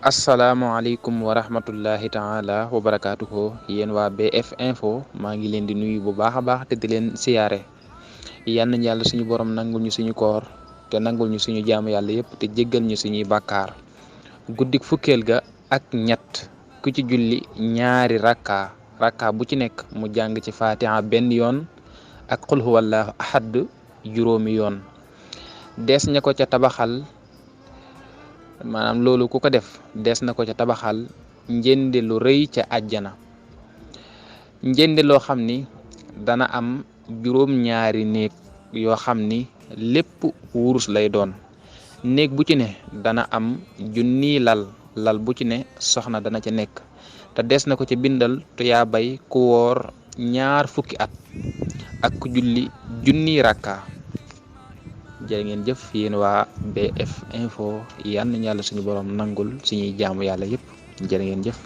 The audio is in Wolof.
asalaamaaleykum wa rahmatullahi taala wa barakaatuhu yéen waa BF info maa ngi leen di nuyu bu baax a baax te di leen siyaare yal nañu yàlla suñu borom nangul ñu suñu koor te nangul ñu suñu jaamu yàlla yépp te jéggal ñu suñuy bàkkaar guddik fukkeel ga ak ñett ku ci julli ñaari rakka bu ci nekk mu jàng ci fatiha benn yoon ak qul huwallahu ahad juróomi yoon dees ña ko ca tabaxal maanaam loolu ku ko def des na ko ca tabaxal njënde lu rëy ca àjjana njënde loo xam ni dana am juróom-ñaari néeg yoo xam ni lépp wurus lay doon néeg bu ci ne dana am junniy lal bu ci ne soxna dana ca nekk te des na ko ca bindal tuyaabay ku woor 20 at ak ku julli junniy rakka. jërë ngeen jëf yéen waa BF info yal na yàlla suñu borom nangul suñuy jaamu yàlla yépp jërë ngeen jëf.